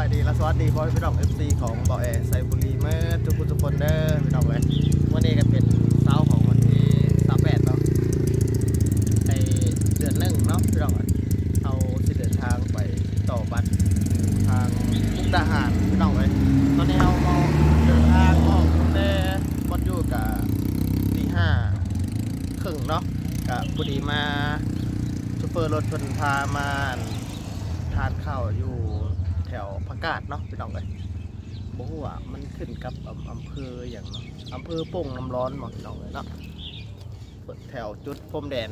ສະບາຍດີ ແລະ ສະຫວັດດີພໍ່ແມ່ພີ່ນ້ອງ ເອັຟຊີ ຂອງບ່າວແອໄຊບຸລີ ເໝິດທຸກຜູ້ທຸກຄົນເດີພີ່ນ້ອງເອີຍ. ມື້ນີ້ກໍເປັນເຊົ້າຂອງວັນທີຊາວແປດເນາະ ໃນເດືອນໜຶ່ງເນາະພີ່ນ້ອງເອີຍ. ເຮົາຊິເດີນທາງໄປຕໍ່ບັດຢູ່ທາງມຸກດາຫານພີ່ນ້ອງເອີຍ. ຕອນນີ້ເຮົາກໍເດີນທາງອອກຕັ້ງແຕ່ບ່ອນຢູ່ກະຕີຫ້າເຄິ່ງເນາະ ກະພໍດີມາ ໂຊເຟີລົດເພິ່ນພາມາ ທານເຂົ້າຢູ່ແຖວຜັກກາດເນາະພີ່ນ້ອງເອີຍ. ບໍ່ຮູ້ວ່າມັນຂຶ້ນກັບອຳ ອຳເພີຫຍັງເນາະ ອຳເພີໂປ່ງນ້ຳຮ້ອນບໍພີ່ນ້ອງເອີຍເນາະ ແຖວຈຸດພົມແດນ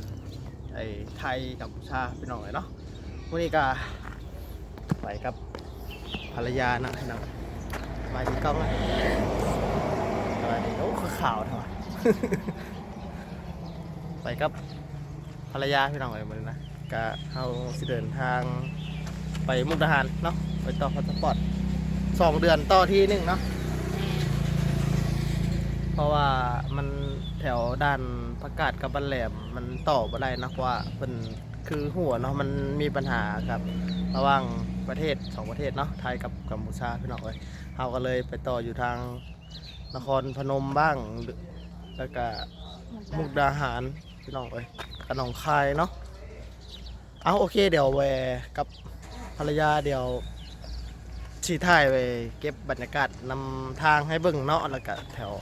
ໄອ້ ໄທກັມພູຊາພີ່ນ້ອງເອີຍເນາະ. ມື້ນີ້ກະໄປກັບພັນລະຍາເນາະພີ່ນ້ອງ. ສະບາຍດີກ້ອງນະ ສະບາຍດີ. ໂອ້ ຄືຂາວແທ້ວະ ໄປກັບພັນລະຍາພີ່ນ້ອງເອີຍມື້ນີ້ນະ. ກະເຮົາຊິເດີນທາງໄປມຸກດາຫານເນາະ ໄປຕໍ່ພາສປອດ ສອງເດືອນຕໍ່ທີໜຶ່ງເນາະ ເພາະວ່າມັນແຖວດ່ານຜັກກາດກັບບ້ານແຫຼມ ມັນຕໍ່ບໍ່ໄດ້ເນາະ ເພາະວ່າເພິ່ນຄືຮູ້ເນາະ ມັນມີບັນຫາກັບລະຫວ່າງປະເທດ ສອງປະເທດເນາະ ໄທກັບກັມພູຊາພີ່ນ້ອງເອີຍ. ເຮົາກໍເລີຍໄປຕໍ່ຢູ່ທາງນະຄອນພະນົມບ້າງ ແລ້ວກະມຸກດາຫານ ພີ່ນ້ອງເອີຍ ກັບໜອງຄາຍເນາະ. ເອົາ ໂອເຄ ດຽວແວ່ກັບພັນລະຍາ ດຽວຊິຖ່າຍໄປເກັບບັນຍາກາດນຳທາງໃຫ້ເບິ່ງເນາະ ແລ້ວກະແຖວ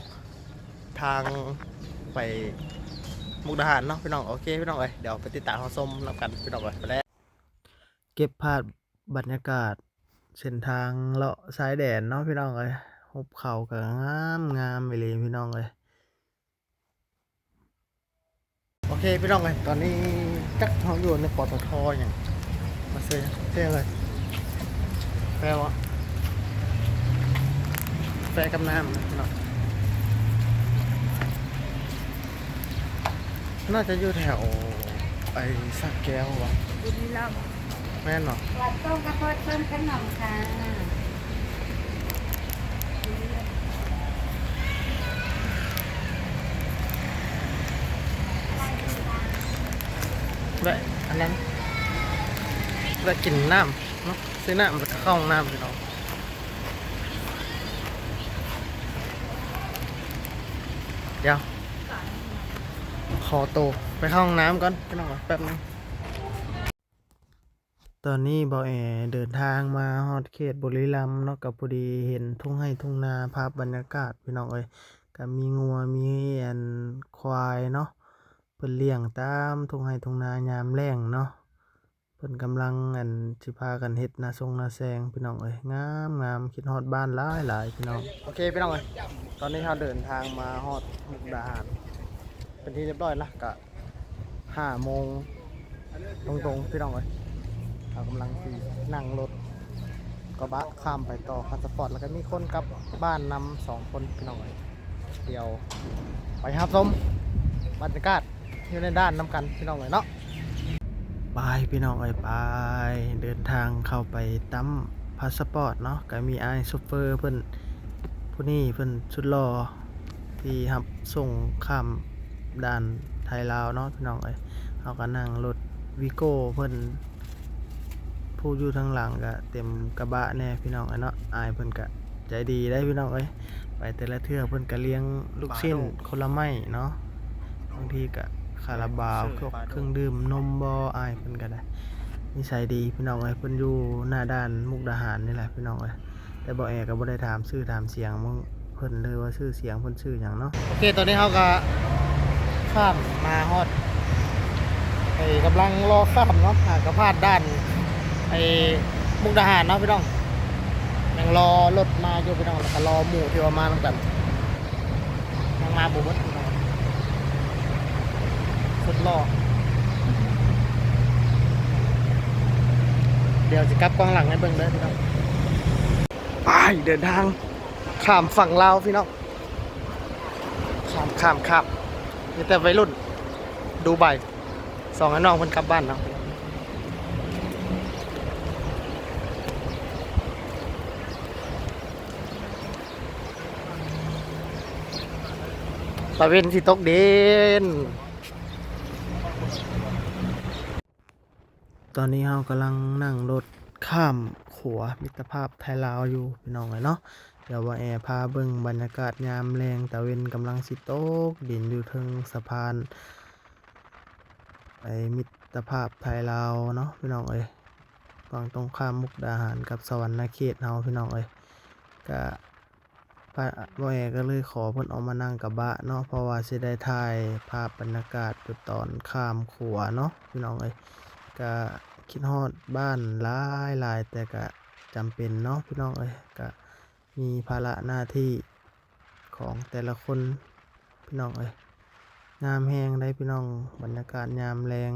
ທາງໄປມຸກດາຫານເນາະພີ່ນ້ອງ. ໂອເຄພີ່ນ້ອງເອີຍ ດຽວໄປຕິດຕາມຮັບຊົມນຳກັນພີ່ນ້ອງເອີຍ. ໄປແລ້ວ ເກັບພາບບັນຍາກາດເສັ້ນທາງເລາະຊາຍແດນເນາະພີ່ນ້ອງເອີຍ. ຮູບເຂົາກໍງາມໆອີ່ຫຼີພີ່ນ້ອງເອີຍ. ໂອເຄພີ່ນ້ອງເອີຍ ຕອນນີ້ຈັກເຮົາຢູ່ໃນ ປຕທ ຫຍັງ ມາຊື້ຫຍັງ ຊື້ຫຍັງເອີຍ ກາແຟບໍ່ ກາແຟກັບນ້ຳນະພີ່ນ້ອງ. ໜ້າຈະຢູ່ແຖວໄອ້ສະແກ້ວຫວາ ບຸນລຳ ແມ່ນເນາະ ຫວານຕົ້ມກະໂພດຕົ້ມຂະໜົມຄ່ະ. ແວະອັນນັ້ນ ແວະກິນນ້ຳເນາະ ຊື້ນ້ຳແລ້ວກໍເຂົ້າຫ້ອງນ້ຳພີ່ນ້ອງ. ດຽວ ຂໍໂຕໄປເຂົ້າຫ້ອງນ້ຳກ່ອນພີ່ນ້ອງ ແປັບໜຶ່ງ. ຕອນນີ້ບ່າວແອເດີນທາງມາຮອດເຂດບຸລີລຳເນາະ ກໍພໍດີເຫັນທົ່ງໄຮ່ທົ່ງນາ ພາບບັນຍາກາດພີ່ນ້ອງເອີຍ ກໍມີງົວມີອັນຄວາຍເນາະ ເພິ່ນລ້ຽງຕາມທົ່ງໄຮ່ທົ່ງນາຍາມແລ້ງເນາະ. ເພິ່ນກຳລັງ ອັນ ຊິພາກັນເຮັດນາຊົງນາແຊງພີ່ນ້ອງເອີຍ ງາມໆ ຄິດຮອດບ້ານຫຼາຍໆພີ່ນ້ອງ. ໂອເຄພີ່ນ້ອງເອີຍ ຕອນນີ້ເຮົາເດີນທາງມາຮອດມຸກດາຫານເປັນທີ່ຮຽບຮ້ອຍລະ ກະຫ້າໂມງຕົງໆພີ່ນ້ອງເອີຍ. ເຮົາກຳລັງຊິນັ່ງລົດກະບະຂ້າມໄປຕໍ່ພາສະປອດ ແລ້ວກະມີຄົນກັບບ້ານນຳສອງຄົນພີ່ນ້ອງເອີຍ. ດຽວໄປຮັບຊົມບັນຍາກາດ ຢູ່ໃນດ່ານນຳກັນພີ່ນ້ອງເອີຍເນາະ. ໄປພີ່ນ້ອງເອີຍ ໄປ ເດີນທາງເຂົ້າໄປຕຳພາສະປອດເນາະ ກະມີອ້າຍໂຊເຟີເພິ່ນ ຜູ້ນີ້ເພິ່ນສຸດຫຼໍ່ ທີ່ຮັບສົ່ງຂ້າມດ່ານໄທລາວເນາະພີ່ນ້ອງເອີຍ. ເຮົາກະນັ່ງລົດວີໂກ້ເພິ່ນ ຜູ້ຢູ່ທາງຫຼັງກະເຕັມກະບະແດ່ພີ່ນ້ອງເອີຍເນາະ. ອ້າຍເພິ່ນກະໃຈດີໄດ໋ພີ່ນ້ອງເອີຍ ໄປແຕ່ລະເທື່ອເພິ່ນກະລ້ຽງລູກຊີ້ນຄົນລະໄມ້ເນາະ ບາງທີກະຄາລາບາວ ພວກເຄື່ອງດື່ມນົມບໍ ອ້າຍເພິ່ນກະໄດ້ ນິໄສດີພີ່ນ້ອງເອີຍ. ເພິ່ນຢູ່ໜ້າດ່ານມຸກດາຫານນີ້ແຫຼະພີ່ນ້ອງເອີຍ ແຕ່ບ່າວແອກະບໍ່ໄດ້ຖາມຊື່ຖາມສຽງເພິ່ນເລີຍວ່າຊື່ສຽງເພິ່ນຊື່ຫຍັງເນາະ. ໂອເຄ ຕອນນີ້ເຮົາກະຂ້າມມາຮອດ ໄອ້ ກຳລັງລໍຂ້າມເນາະ ຫາກະຜ່ານດ່ານໄອ້ມຸກດາຫານເນາະພີ່ນ້ອງ. ຍັງລໍລົດມາຢູ່ພີ່ນ້ອງ ແລ້ວກະລໍໝູ່ທີ່ວ່າມານຳກັນ ຍັງມາບໍ່ໝົດພີ່ນ້ອງ ສຸດຫຼໍ່. ດຽວຊິກັບກ້ອງຫຼັງໃຫ້ເບິ່ງເດີພີ່ນ້ອງ. ໄປ ເດີນທາງຂ້າມຝັ່ງລາວພີ່ນ້ອງ. ຂ້າມ ຂ້າມ ຂ້າມ ມີແຕ່ໄວລຸ້ນດູໄບ ສອງອ້າຍນ້ອງເພິ່ນກັບບ້ານເນາະ. ຕາເວັນຊິຕົກດິນ. ຕອນນີ້ເຮົາກຳລັງນັ່ງລົດ ຂ້າມຂົວມິດຕະພາບໄທລາວຢູ່ພີ່ນ້ອງເອີຍເນາະ. ດຽວບ່າວແອພາເບິ່ງບັນຍາກາດຍາມແລງ ຕາເວັນກຳລັງຊິຕົກດິນຢູ່ເທິງສະພານໄອ້ມິດຕະພາບໄທລາວເນາະພີ່ນ້ອງເອີຍ, ຝັ່ງຕົງຂ້າມມຸກດາຫານກັບສະຫວັນນະເຂດເຮົາພີ່ນ້ອງເອີຍ. ກະ ປ້າ ບ່າວແອກໍເລີຍຂໍເພິ່ນອອກມານັ່ງກະບະເນາະ ເພາະວ່າຊິໄດ້ຖ່າຍພາບບັນຍາກາດຢູ່ຕອນຂ້າມຂົວເນາະພີ່ນ້ອງເອີຍ. ກະຄິດຮອດບ້ານຫຼາຍໆ ແຕ່ກະຈຳເປັນເນາະພີ່ນ້ອງເອີຍ, ກະມີພາລະໜ້າທີ່ຂອງແຕ່ລະຄົນພີ່ນ້ອງເອີຍ. ງາມແຮງໃດ໋ພີ່ນ້ອງ ບັນຍາກາດຍາມແລງ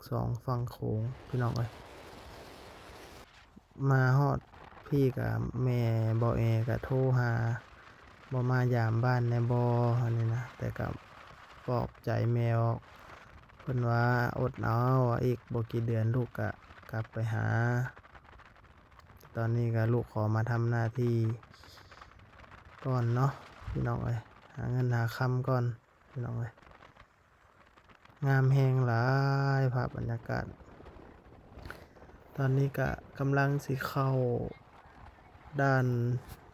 ສອງຝັ່ງໂຂງພີ່ນ້ອງເອີຍ. ມາຮອດພີ້ກະແມ່ບ່າວແອກະໂທຫາ ບໍ່ມາຢາມບ້ານແດ່ບໍ່ ອັນນີ້ນະ, ແຕ່ກະປອບໃຈແມ່ອອກ ເພິ່ນວ່າອົດເອົາ ວ່າອີກບໍ່ກີ່ເດືອນລູກກະກັບໄປຫາ. ຕອນນີ້ກະລູກຂໍມາທຳໜ້າທີ່ກ່ອນເນາະພີ່ນ້ອງເອີຍ, ຫາເງິນຫາຄຳກ່ອນພີ່ນ້ອງເອີຍ. ງາມແຮງຫຼາຍພາບບັນຍາກາດ. ຕອນນີ້ກະກຳລັງຊິເຂົ້າດ່ານ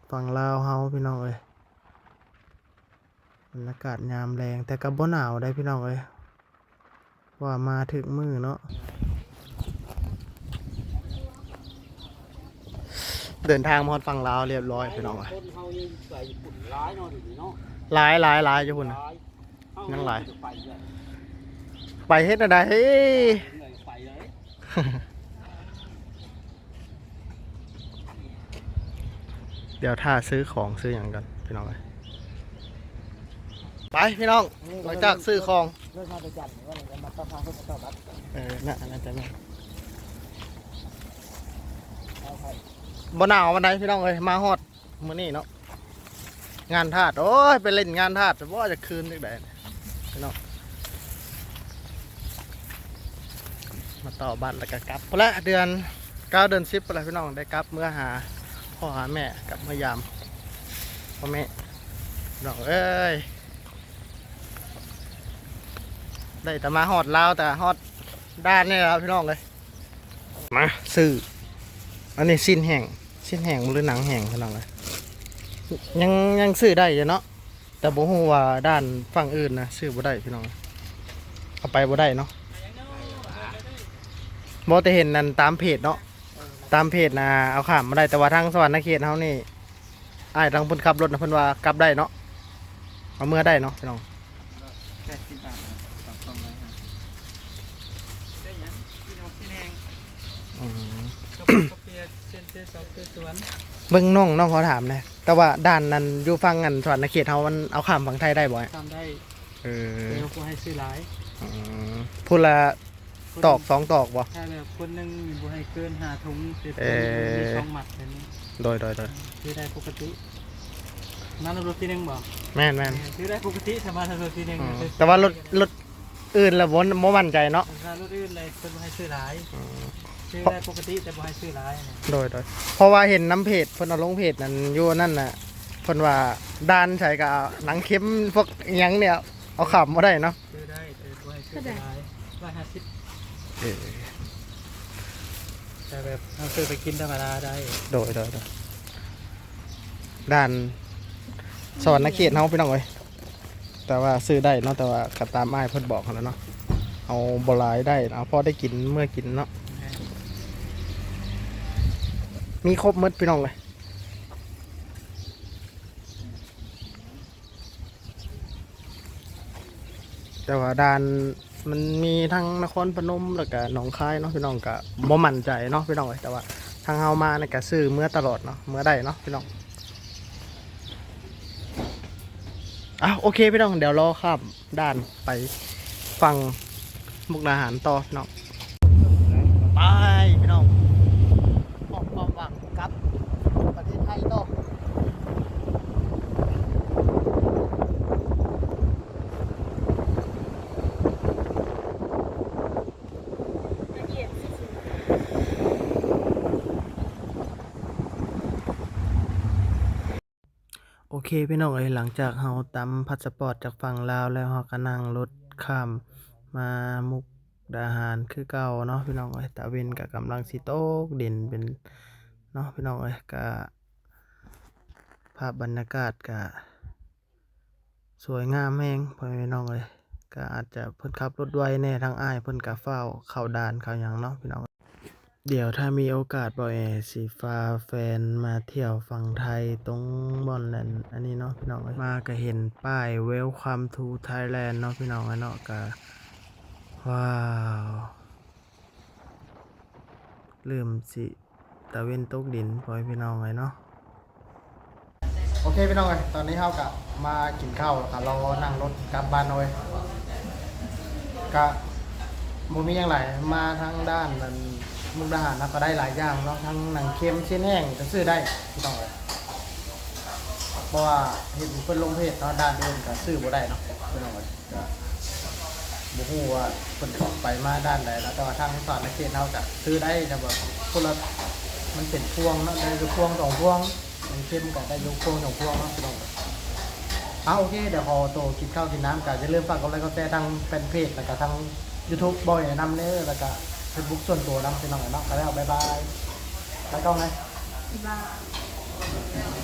ຝັ່ງລາວເຮົາພີ່ນ້ອງເອີຍ. ບັນຍາກາດຍາມແລງ ແຕ່ກະບໍ່ໜາວໃດ໋ພີ່ນ້ອງເອີຍ, ເພາະວ່າມາຖືກມື້ເນາະ. ເດີນທາງມາຮອດຝັ່ງລາວຮຽບຮ້ອຍພີ່ນ້ອງເອີຍ. ຄົນເຮົາຍັງໄປຍີ່ປຸ່ນຫຼາຍເນາະ ດຽວນີ້ເນາະ. ຫຼາຍ ຫຼາຍ ຫຼາຍຢູ່ພຸ້ນນະ. ຍັງຫຼາຍ. ໄປເຮັດແນວໃດ? ດຽວຖ້າຊື້ຂອງຊື້ຫຍັງກ່ອນພີ່ນ້ອງເອີຍ. ໄປພີ່ນ້ອງ ຫຼັງຈາກຊື້ຂອງ ເລີຍມາແຕ່ຈັນ ວ່າແລ້ວມາຕໍ່ທາງເພິ່ນມາຕໍ່ບັດ. ເອີ ໜ້າ ໜ້າຈະແມ່ນ. ບໍ່ໜາວປານໃດພີ່ນ້ອງເອີຍ ມາຮອດ ມື້ນີ້ເນາະ ງານທາດ. ໂອ້ຍ ໄປຫຼິ້ນງານທາດ ບໍ່ ຈະຄືນຈັ່ງໃດພີ່ນ້ອງ. ມາຕໍ່ບັດແລ້ວກະກັບພຸ້ນແຫຼະ, ເດືອນເກົ້າ ເດືອນສິບພຸ້ນແຫຼະພີ່ນ້ອງ ໄດ້ກັບເມືອຫາພໍ່ຫາແມ່ ກັບມາຢາມພໍ່ແມ່ພີ່ນ້ອງເອີຍ. ໄດ້ແຕ່ມາຮອດລາວ ແຕ່ຮອດດ່ານນີ້ແຫຼະພີ່ນ້ອງເອີຍ. ມາຊື້ ອັນນີ້ຊີ້ນແຫ້ງ ຊີ້ນແຫ້ງບໍ່ ຫຼື ໜັງແຫ້ງພີ່ນ້ອງເອີຍ. ຍັງ ຍັງຊື້ໄດ້ຢູ່ເນາະ ແຕ່ບໍ່ຮູ້ວ່າດ່ານຝັ່ງອື່ນນະຊື້ບໍ່ໄດ້ພີ່ນ້ອງ, ເອົາໄປບໍ່ໄດ້ເນາະ. ບໍ່ ແຕ່ເຫັນອັນຕາມເພຈເນາະ ຕາມເພຈນະ ເອົາຂ້າມມາໄດ້, ແຕ່ວ່າທາງສະຫວັນນະເຂດເຮົານີ້ ອ້າຍທາງເພິ່ນຂັບລົດນະ ເພິ່ນວ່າກັບໄດ້ເນາະ ເອົາເມືອໄດ້ເນາະພີ່ນ້ອງ. ແປດສິບບາດ ສອງ ສອງຮ້ອຍຫ້າ. ໄດ້ຫຍັງ? ກິນອອກກິນແຮງ. ອືມ ກະເປືອກ ເສັ້ນເສສອງ ເສສວນ. ເບິ່ງນ້ອງ ນ້ອງຂໍຖາມແດ່ ແຕ່ວ່າດ່ານນັ້ນຢູ່ຝັ່ງອັນສະຫວັນນະເຂດເຮົາ ມັນເອົາຂ້າມຝັ່ງໄທໄດ້ບໍ່? ຂ້າມໄດ້. ເອີ ແຕ່ວ່າບໍ່ໃຫ້ຊື້ຫຼາຍ. ອືມ ຜູ້ລະ ຕອກສອງຕອກບໍ່? ຖ້າແບບຄົນໜຶ່ງນີ້ບໍ່ໃຫ້ເກີນຫ້າຖົງ ເອີ ມີສອງມັດແບບນີ້. ໂດຍ ໂດຍ ໂດຍ. ຊື້ໄດ້ປົກກະຕິ ມານຳລົດທີໜຶ່ງບໍ່? ແມ່ນໆ ຊື້ໄດ້ປົກກະຕິ ຖ້າມານຳລົດທີໜຶ່ງ. ອືມ ແຕ່ວ່າລົດ ລົດອື່ນລະບໍ່ ບໍ່ໝັ້ນໃຈເນາະ. ຖ້າລົດອື່ນລະເພິ່ນບໍ່ໃຫ້ຊື້ຫຼາຍ. ອືມ ຊື້ໄດ້ປົກກະຕິ ແຕ່ບໍ່ໃຫ້ຊື້ຫຼາຍ. ໂດຍ ໂດຍ. ເພາະວ່າເຫັນນຳເພຈ ເພິ່ນເອົາລົງເພຈນັ້ນ ຢູ່ນັ້ນນະ ເພິ່ນວ່າດ່ານໃສກະໜັງເຂັມ ພວກອີ່ຫຍັງນີ້ ເອົາຂ້າມບໍ່ໄດ້ເນາະ. ຊື້ໄດ້ ແຕ່ບໍ່ໃຫ້ຊື້ຫຼາຍ ຮ້ອຍຫ້າສິບ. ເອີ ແຕ່ແບບເຮົາຊື້ໄປກິນທຳມະດາໄດ້. ໂດຍ ໂດຍ ໂດຍ. ດ່ານສະຫວັນນະເຂດເຮົາພີ່ນ້ອງເອີຍ, ແຕ່ວ່າຊື້ໄດ້ເນາະ ແຕ່ວ່າກະຕາມອ້າຍເພິ່ນບອກຫັ້ນແຫຼະເນາະ, ເອົາບໍ່ຫຼາຍໄດ້ ເອົາພໍໄດ້ກິນເມືອກິນເນາະ. ມີຄົບໝົດພີ່ນ້ອງເອີຍ. ແຕ່ວ່າດ່ານມັນມີທັງນະຄອນພະນົມ ແລ້ວກະໜອງຄາຍເນາະພີ່ນ້ອງ, ກະບໍ່ໝັ້ນໃຈເນາະພີ່ນ້ອງເອີຍ. ແຕ່ວ່າທາງເຮົາມານີ້ກະຊື້ເມືອຕະຫຼອດເນາະ, ເມືອໄດ້ເນາະພີ່ນ້ອງ. ອ່ະ ໂອເຄພີ່ນ້ອງ, ດຽວລໍຂ້າມດ່ານໄປຝັ່ງມຸກດາຫານຕໍ່ເນາະ. ໄປພີ່ນ້ອງ, ມອບຄວາມຫວັງກັບປະເທດໄທຕໍ່. ໂອເຄພີ່ນ້ອງເອີຍ, ຫຼັງຈາກເຮົາຕຳພາສະປອດຈາກຝັ່ງລາວແລ້ວ, ເຮົາກະນັ່ງລົດຂ້າມມາມຸກ ດາຫານຄືເກົ່າເນາະພີ່ນ້ອງເອີຍ. ຕາເວັນກໍກຳລັງຊິຕົກດິນເປັນເນາະພີ່ນ້ອງເອີຍ. ກະພາບບັນຍາກາດກະສວຍງາມແຮງພໍ່ແມ່ພີ່ນ້ອງເອີຍ. ກະອາດຈະເພິ່ນຂັບລົດໄວແດ່ ທາງອ້າຍເພິ່ນກະຟ້າວເຂົ້າດ່ານເຂົ້າຫຍັງເນາະພີ່ນ້ອງ. ດຽວຖ້າມີໂອກາດ ບ່າວແອຊິພາແຟນມາທ່ຽວຝັ່ງໄທ ຕົງບ່ອນນັ້ນ ອັນນີ້ເນາະພີ່ນ້ອງເອີຍ. ມາກະເຫັນປ້າຍ Welcome to Thailand ເນາະພີ່ນ້ອງເອີຍເນາະ. ກະ ວ້າວ ເລີ່ມຊິຕາເວັນຕົກດິນ ພໍ່ແມ່ພີ່ນ້ອງເອີຍເນາະ. ໂອເຄພີ່ນ້ອງເອີຍ ຕອນນີ້ເຮົາກະມາກິນເຂົ້າ ແລ້ວກະລໍນັ່ງລົດກັບບ້ານເຮົາເອີຍ. ກະບໍ່ມີຫຍັງຫຼາຍ ມາທາງດ້ານອັນມຸກດາຫານເຮົາກະໄດ້ຫຼາຍຢ່າງເນາະ ທັງໜັງເຄັມ ຊີ້ນແຫ້ງກະຊື້ໄດ້ພີ່ນ້ອງເອີຍ. ເພາະວ່າເຫັນເພິ່ນລົງເພຈເນາະ ດ້ານອື່ນກະຊື້ບໍ່ໄດ້ເນາະພີ່ນ້ອງເອີຍ. ກະບໍ່ຮູ້ວ່າເພິ່ນໄປມາດ້ານໃດເນາະ ແຕ່ວ່າທາງສະຫວັນນະເຂດເຮົາກະຊື້ໄດ້ ແຕ່ວ່າຄົນລະ ມັນເປັນພວງເນາະ ໄດ້ຢູ່ພວງສອງພວງ ໜັງເຄັມກະໄດ້ຢູ່ພວງສອງພວງເນາະພີ່ນ້ອງ. ເອົາ ໂອເຄ ດຽວຂໍໂຕກິນເຂົ້າກິນນ້ຳ ກະຢ່າລືມຝາກກົດໄລກ໌ກົດແຊທາງແຟນເພຈ ແລ້ວກະທາງ YouTube ບ່າວແອນຳເດີ ແລ້ວກະ Facebook ສ່ວນໂຕນຳພີ່ນ້ອງເນາະ. ກະແລ້ວ ບາຍບາຍ ຕາກ້ອງນະ ບາຍບາຍ.